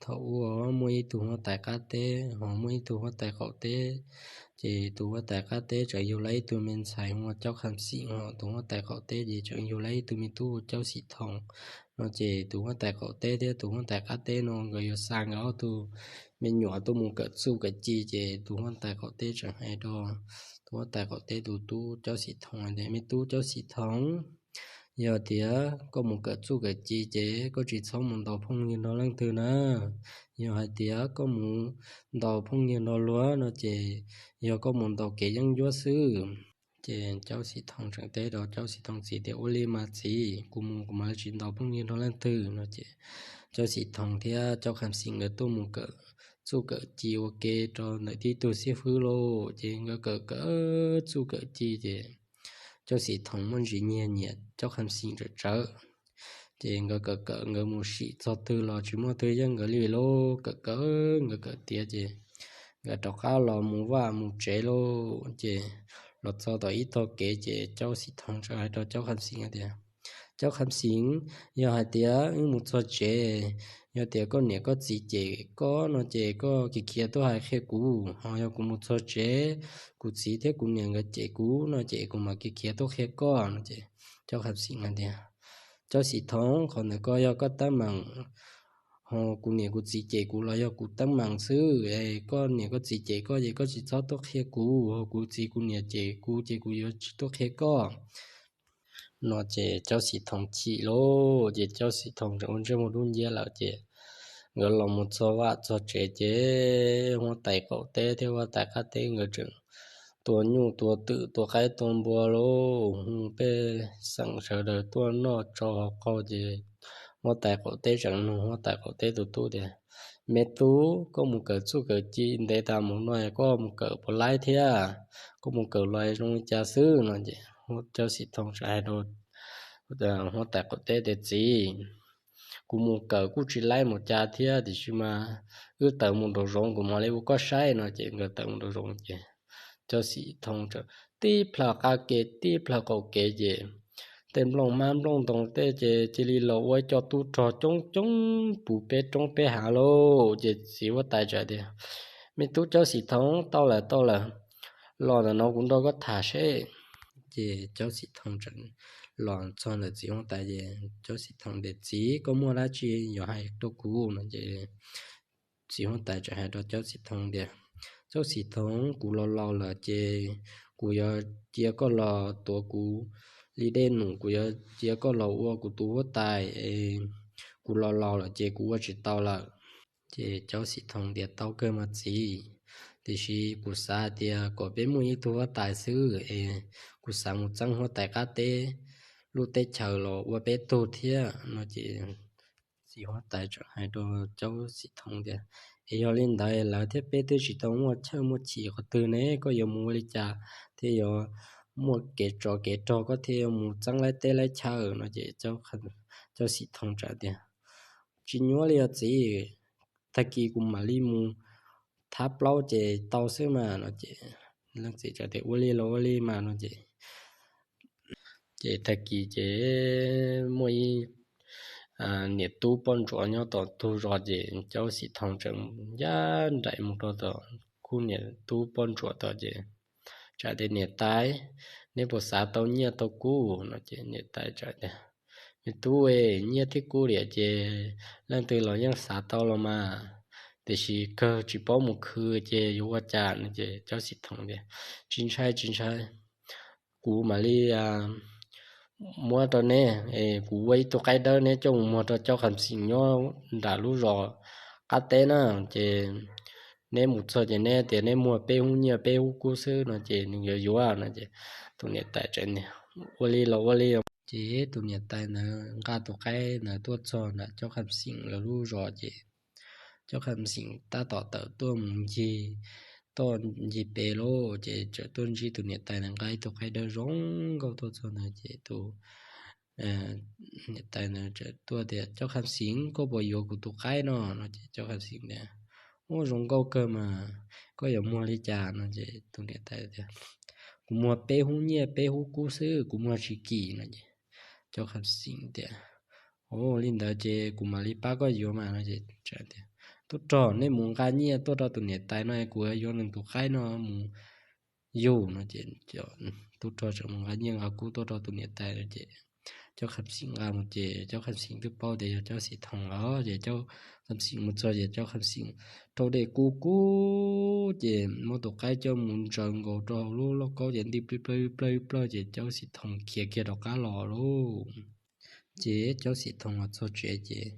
Thaum ub muaj ib tug huab tais qab teb ho muaj ib tug huab tais qaum teb, ces tus huab tais qab teb tseem yug lawv ib tug me ntxhais hu ua Caub Kham Xim, ho tus huab tais qaum teb ces tseem yug lawv ib tug me tub hu Caub Xim Thoo no. Ces tus huab tais qaum teb thiab tus huab tais qab teb no nkawd yuav xa nkawd ob tug me nyuam tuaj mus kawm txuj kawm ci, ces tus huab tais qaum teb tseem hais rau tus huab tais qaum teb tus tub Caub Xim Thoo tias, Me tub Caub Xim Thoo, yog tias koj mus kawm txuj kawm ci ces koj tsis txhob mus ntaus phooj ywg nrog leej twg na. Yog hais tias koj mus ntaus phooj ywg nrog luag no ces yog koj mus ntaus kev yeeb ncuab xwb. Ces Caub Xim Thoo tseem teb rau Caub Xim Thoo txiv tias, Ua li mas txiv, kuv mus kuv mam li tsis ntaus phooj ywg nrog leej twg no. Ces Caub Xim Thoo thiab Caub Kham Xim nkawd tuaj mus kawm txuj kawm ci ua ke rau ntawm tib tug xib fwb lauj. Ces nkawd kawm kawm txuj kawm ci ces Caub Xim Thoo muaj ntsis nyiag nyiam Caub Kham Xim tsawv tsawv. Ces nkawd kawm kawm nkawd mus sim txog twg los tsis muaj twg yeej nkawd li lauj. Kawm kawm nkawd kawm tiav ces nkawd rov qab los mus vaj mus tsev lauj. Ces los txog tom ib tog kev ces Caub Xim Thoo txawm hais rau Caub Kham Xim tias, Caub Kham Xim, yog hais tias wb mus txog tsev, yog tias koj niam koj txiv cem koj no ces koj khiav khiav tuaj hais qhia kuv, ho yog kuv mus txog tsev, kuv txiv thiab kuv niam nkawd cem kuv no ces kuv mam khiav khiav tuaj qhia koj no. Ces Caub Kham Xim hais tias, Caub Xim Thoo, qhov ntawd ko yog koj teeb meem, ho kuv niam kuv txiv cem kuv los yog kuv teeb meem xwb. Koj niam koj txiv cem koj ces koj tsis txhob tuaj qhia kuv, ho kuv txiv kuv niam cem kuv ces kuv yuav tsis tuaj qhia koj no. Ces Caub Xim Thoo chim lauj. Ces Caub Xim Thoo tseem ua ntsej muag dub nciab lawm ces nkawd los mus txog vaj txog tsev ces huab tais qaum teb thiab huab tais qab teb nkawd tseem tua nyuj tua twm tua qaib tua npua lauj, hu pej xeem sawv daws tuaj noj tso hauv qaug. Ces huab tais qaum teb tseem nug huab tais qaum teb tus tub tias, Me tub, koj mus kawm txuj kawm ci ntev tas mus no koj mus kawm puas laib thiab? Koj mus kawm los zoo li cas xwb no? Ces Caub Xim Thoo txawm hais rau huab tais qaum teb tias, Txiv, kuv mus kawm kuj tsis laib mus cas thiab, tiam sis mas wb tawm mus nraum zoov kuv mam li ua koj saib no. Ces nkawd tawm mus nraum zoov ces Caub Xim Thoo tib plhaw qab kev tib plhaw qaum kev ces tej nplooj mab nplooj ntoo tej ces cia li los ua ib co tub rog coob coob puv peb roob peb hav lauj. Ces txiv huab tais txawm tias, Me tub Caub Xim Thoo, tau lawm tau lawm, los ntawm no kuv nrog koj tham seb. Ces Caub Xim Thoo txawm los txog ntawm txiv huab tais ces Caub Xim Thoo tias, Txiv, koj muaj dab tsi yuav hais rau kuv no? Ces txiv huab tais txawm hais rau Caub Xim Thoo tias, Caub Xim Thoo, kuv los laus lawm ces kuv yuav cia koj los tuav kuv li dej num, kuv yuav cia koj los ua kuv tus huab tais. Kuv los laus lawm ces kuv ua tsis tau lawm. Ces Caub Xim Thoo tias, Tau kawg mas txiv, tiam sis kuv xav hais tias kom peb muaj ib tug huab tais xwb es kuv xav mus txeeb huab tais qab teb lub teb chaws los ua peb tug thiab no. Ces txiv huab tais txawm hais rau Caub Xim Thoo tias, Es yog li ntawd lawv thiab peb twb tsis tau muaj chawj muaj chim qhov twg ne, koj yuav mus ua li cas thiaj yuav muaj kev tsov kev rog koj thiaj yuav mus txeeb laib teb laib chaw no? Ces Caub Xim Thoo txawm tias, Tsis nyuaj li os txiv, tag kis kuv mam li mus thab plaub ces tau xwb mas no. Ces leej txiv txawm tias, Ua li los ua li mas no. Ces ces tag kis ces muaj ib niam tub poj ntsuam nyob tom ntug zos ces Caub Xim Thoo txawm ncaj nraim mus rau tom khub niam tub poj ntsuam tod ces txawm tias, Niam tais, neb puas xav tau nyiaj tau kub no? Ces niam tais txawm tias, Me tub, nyiaj thiab kub liam ces leej twg los yeej xav tau los mas, tiam sis kawg tsis paub mus khwv ces yuav ua cas no? Ces Caub Xim Thoo tias, Tsis ntshai tsis ntshai, kuv mam li muab rau neb, kuv ua ib tug qaib dawb neb coj mus muag rau Caub Kham Xim nyob nram lub zos qab teb na, ces neb mus txog ces neb tias neb muag peb hub nyiaj peb hub kub xwb no ces nws yuav yuav no. Ces tus niam tais txawm tias, Ua li los ua li. Ces tus niam tais ntawd nqa tus qaib ntawd tuaj txog nram Caub Kham Xim lawv lub zos ces Caub Kham Xim tab tom tawm tuaj mus ncig toj ncig pes lawm ces txawm tuaj ntsib tus niam tais ntawd nqa ib tug qaib dawb zoo nkauj tuaj txog ntawd ces tus niam tais ntawd txawm tuaj tias, Caub Kham Xim, koj puas yuav kuv tus qaib no no? Ces Caub Kham Xim tias, Ub, zoo nkauj kawg mas, koj yuav muag li cas no? Ces tus niam tais tias, Kuv muag peb hub nyiaj peb hub kub xwb, kuv muag tsis kim no. Ces Caub Kham Xim tias, Ua li ntawd ces kuv mam li pab koj yuav mas no ces tias, Tub rog, nej mus nqa nyiaj tuaj rau tus niam tais no, kuv yuav yuav nws tus qaib no mus yug no ces tub rog txawm mus nqa nyiaj nqa kub tuaj rau tus niam tais no ces Caub Kham Xim nqa mus ces Caub Kham Xim twb paub tias yog Caub Xim Thoos los ces Caub Kham Xim mus txog ces Caub Kham Xim rau dej kub kub ces muab tus qaib coj mus ntsaws nkaus rau hauv lub lauj kaub ces nti plawg plawg plawg ces Caub Xim Thoos khiav kiag rov qab los lauj. Ces Caub Xim Thoos los txog tsev ces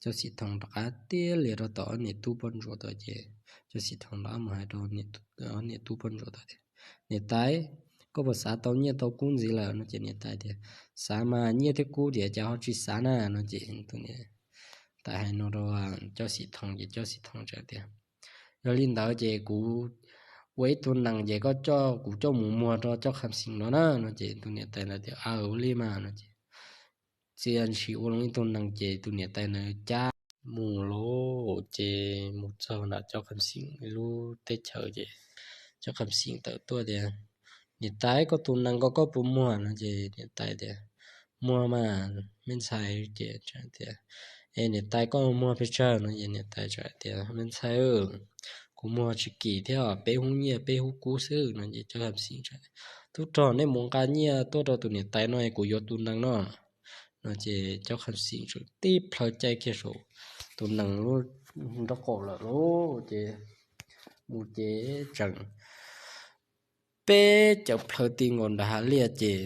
Caub Xim Thoos rov qab tiab lias rau tom ob niam tub poj ntsuam tod ces Caub Xim Thoos rov qab mus hais rau ob niam tub poj ntsuam tod tias, Niam tais, koj puas xav tau nyiaj tau kub ntxiv lawm no ces niam tais tias, Xav mas, nyiaj thiab kub tiag cas ho tsis xav na no ces tus niam tais hais no rau Caub Xim Thoos ces Caub Xim Thoos txawm tias, Yog li ntawd ces kuv ua ib tug nees ces koj coj kuv coj mus muag rau Caub Kham Xim no na no ces tus niam tais ntawd tias, Aws, ua li mas no ces txia ntshis ua loo ib tug nees ces tus niam tais ntawd cab mus lauj. Ces mus txog nram Caub Kham Xim lub teb chaws ces Caub Kham Xim tawm tuaj tias, Niam tais, koj tus nees ko koj puas muag no ces niam tais tias, Muag mas me ntxhais. Ces tias, Es niam tais, koj muag pes tsawg no ces niam tais tias, Me ntxhais, kuv muag tsis kim thiab, peb hub nyiaj peb hub kub xwb no ces Caub Kham Xim, Tub rog, nej mus nqa nyiaj tuaj rau tus niam tais no es kuv yuav tus nees no no ces Caub Kham Xim tib plhaw caij kiag saum tus nees lub nraub qaum lawm lauj. Ces mus ces tseem peb cawv plhaw ti nkaus nram hav liaj ces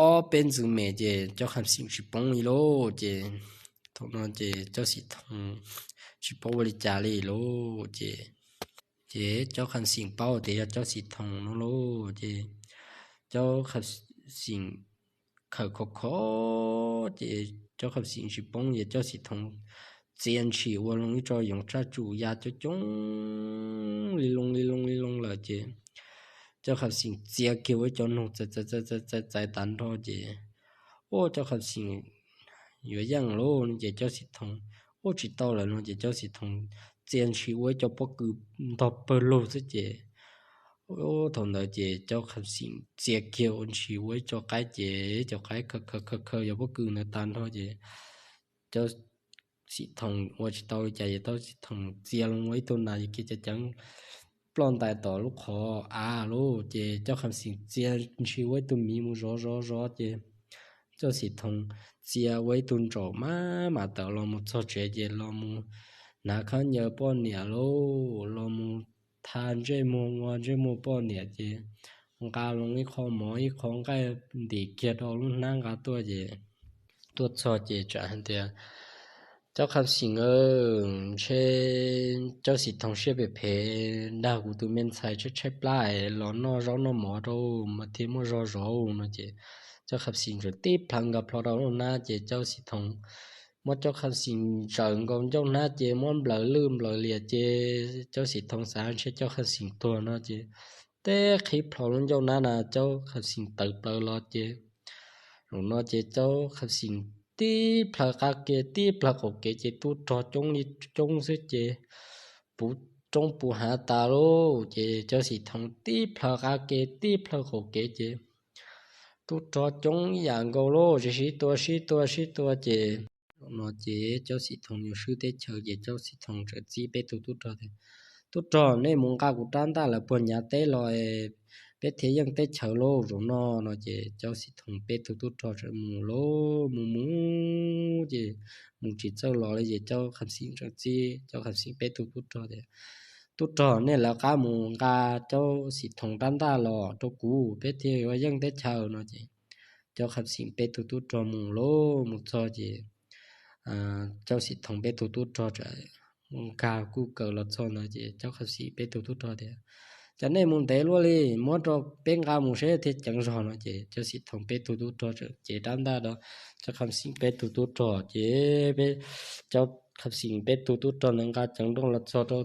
ob peb ntxwv mes ces Caub Kham Xim tsis poob li lauj. Ces thaum no ces Caub Xim Thoos tsis paub ua li cas li lauj. Ces ces Caub Kham Xim paub tias yog Caub Xim Thoos no lauj. Ces Caub Kham Xim khawm khov kho ces Caub Kham Xim tsis poob ces Caub Xim Thoos txia ntshis ua loo ib co yoov tsaj tsum ya coob coob li loo li loo li loo lawm ces Caub Kham Xim txia kiag ua ib co noog txais txais txais txais txais tas nrho ces ua Caub Kham Xim yuav yeej lauj no ces Caub Xim Thoos ua tsis tau lawm no ces Caub Xim Thoos txia ntshis ua ib co pob kws ntog pawg lug xwb ces thaum ntawd ces Caub Kham Xim txia kiag ua ntshis ua ib co qaib ces ib co qaib khaws khaws khaws yog pob kws ntawd tas nrho ces Caub Xim Thoos ua tsis tau li cas ces Caub Xim Thoos txia loo ua ib tug nas kiag ceev ceev ploj ntais tom lub qhov av lauj. Ces Caub Kham Xim txia ntshis ua ib tug miv mus zov zov zov ces Caub Xim Thoos txia ua ib tug ntsaum maj mam tawm los mus txog tsev ces los mus hnav khaub ncaws poj niam lauj, los mus tha ntsej muag ua ntsej muag poj niam ces nqa loo ib qho mov ib qho nqaij ntim kiag rau lub hnab nqa tuaj ces tuaj txog ces txawm hais tias, Caub Kham Xim, ntshe Caub Xim Thoos siab phem phem dag kuv tus me ntxhais tshaib tshaib plab es los noj zaub noj mov rau mas thiaj muaj zog zov no ces Caub Kham Xim txawm tib plhaw nkag plho rau lub hnab ces Caub Xim Thoos muab Caub Kham Xim ntsaws nkaus ncauj hnab ces muab nplawm lwj nplawm liam ces Caub Xim Thoos xav ntshe Caub Kham Xim tuag no ces tib qhib plho lub ncauj hnab na Caub Kham Xim tawv plaws los ces zaum no ces Caub Kham Xim tib plhaw qab ke tib plhaw qaum kev ces tub rog coob li coob xwb ces puv roob puv hav tas lauj. Ces Caub Xim Thoos tib plhaw qab ke tib plhaw qaum kev ces tub rog coob ib yam nkaus lauj, ces sib tua sib tua sib tua ces zaum no ces Caub Xim Thoos yuav swb teb chaws ces Caub Xim Thoos txawm txib peb tug tub rog tias, Tub rog, nej mus nqa kuv rab ntaj lawv puag nyav teb los peb thiaj yeej teb chaws lauj zaum no no ces Caub Xim Thoos peb tug tub rog txawm mus lauj, mus mus ces mus tsis txawj los li ces Caub Kham Xim txawm txib Caub Kham Xim peb tug tub rog tias, Tub rog, nej lawv qab mus nqa Caub Xim Thoos rab ntaj los rau kuv, peb thiaj yuav yeej teb chaws no ces Caub Kham Xim peb tug tub rog mus lauj, mus txog ces Caub Xim Thoos peb tug tub rog txawm nkag kuj kaws los txog ntawd ces Caub Kham Xim peb tug tub rog tias, Cas nej mus ntev luaj li, muab rau peb nqa mus seb thiaj ceev zog no ces Caub Xim Thoos peb tug tub rog txawm cev rab ntaj rau Caub Kham Xim peb tug tub rog ces peb, Caub Kham Xim peb tug tub rog ntawd nqa ceev nrooj los txog rau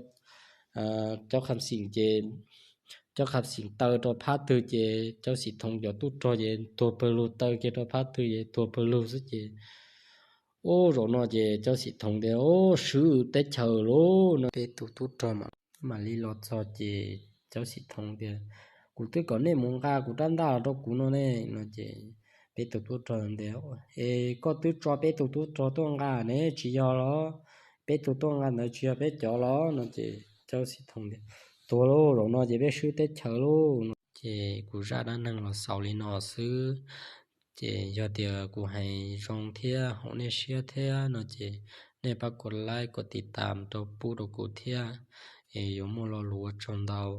Caub Kham Xim ces Caub Kham Xim taw rau phab twg ces Caub Xim Thoos cov tub rog ces tuag pawg lug, taw kiag rau phab twg ces tuag pawg lug xwb ces ub, zaum no ces Caub Xim Thoos tias, Ub, swb teb chaws lauj no. Peb tug tub rog mam li los txog ces Caub Xim Thoos tias, Kuv twb kom nej mus nqa kuv rab ntaj los rau kuv no ne no ces peb tus tub rog tias, Es koj twb tso peb tus tub rog tuaj nqa ne, tsis yog los? Peb tus tuaj nqa ntawd tsis yog peb cov los? No ces Cauv Xib Thoos tias, Tuag lauj, zaum no ces peb swb teb chaws lauj. Ces kuv zaj dab neeg los xaus li no xwb. Ces yog tias kuv hais zoo thiab haum nej siab thiab no ces nej pab kov like kov tiv tam rau pub rau kuv thiab, es yuav muaj lo lus ua tsaug ntau.